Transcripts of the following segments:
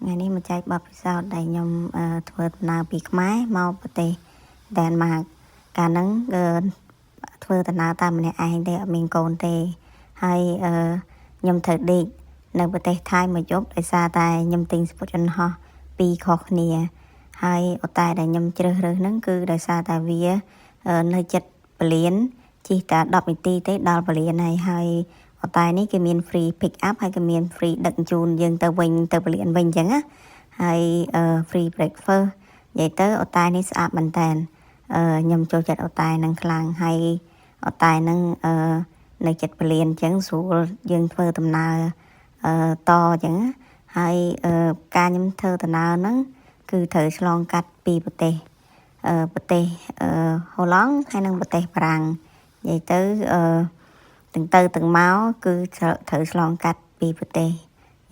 ថ្ងៃនេះមកចែកបទពិសោធន៍ដែលខ្ញុំធ្វើដំណើរពីខ្មែរមកប្រទេសដាណឺម៉ាកកាលហ្នឹងធ្វើដំណើរតាមម្នាក់ឯងទេអត់មានកូនទេហើយខ្ញុំត្រូវដេកនៅប្រទេសថៃមួយយប់ដោយសារតែខ្ញុំទិញសំបុត្រយន្តហោះពីរខុសគ្នា ហើយអូតែដែលខ្ញុំជ្រើសរើសហ្នឹងគឺដោយសារតែវានៅចិត្តពលានជិះតែ10នាទីទេដល់ពលានហើយហើយអូតែនេះគេមាន free pick up ហើយគេមាន free ដឹកជញ្ជូនយើងទៅវិញទៅពលានវិញអញ្ចឹងណាហើយ free breakfast និយាយទៅអូតែនេះស្អាតមែនតើខ្ញុំចូលចិត្តអូតែនឹងខ្លាំងហើយអូតែនឹងនៅចិត្តពលានអញ្ចឹងស្រួលយើងធ្វើដំណើរតអញ្ចឹងណាហើយការខ្ញុំធ្វើដំណើរហ្នឹងគឺត្រូវឆ្លងកាត់ពីប្រទេសប្រទេសហូឡង់ហើយនិងប្រទេសបារាំងនិយាយទៅទាំងទៅទាំងមកគឺត្រូវឆ្លងកាត់ពីប្រទេស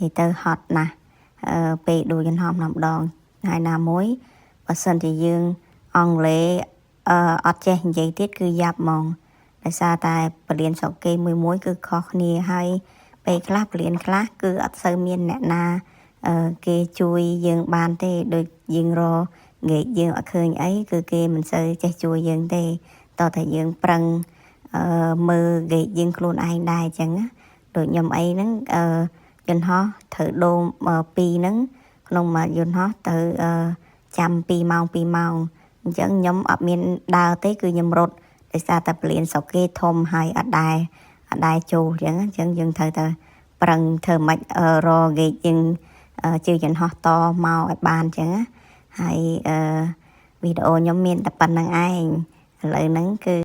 និយាយទៅហត់ណាស់ពេលដួលយន្តហោះម្ដងហើយណាមួយបើសិនជាយើងអង់គ្លេសអត់ចេះនិយាយទៀតគឺយ៉ាប់ហ្មងដោយសារតែពលានស្រុកគេមួយមួយគឺខុសគ្នាហើយពេលខ្លះពលានខ្លះគឺអត់សូវមានអ្នកណាគេជួយយើងបានទេដូចយើងរក gate យើងអត់ឃើញអីគឺគេមិនសូវចេះជួយយើងទេតោះតែយើងប្រឹងមើល gate យើងខ្លួនឯងដែរអញ្ចឹងណាដូចខ្ញុំអីហ្នឹងយន្តហោះត្រូវដូរពីរហ្នឹងក្នុងមួយយន្តហោះទៅចាំ2ម៉ោង2ម៉ោងអញ្ចឹងខ្ញុំអត់មានដើរទេគឺខ្ញុំរត់ដោយសារតែពលានស្រុកគេធំហើយអត់ដែរចូលអញ្ចឹងអញ្ចឹងយើងត្រូវតែប្រឹងធ្វើម៉េចរក gate យើងជិះយន្តហោះតមកឲ្យបានអញ្ចឹងណាហើយវីដេអូខ្ញុំមានតែប៉ុណ្្នឹងឯងឥឡូវហ្នឹងគឺ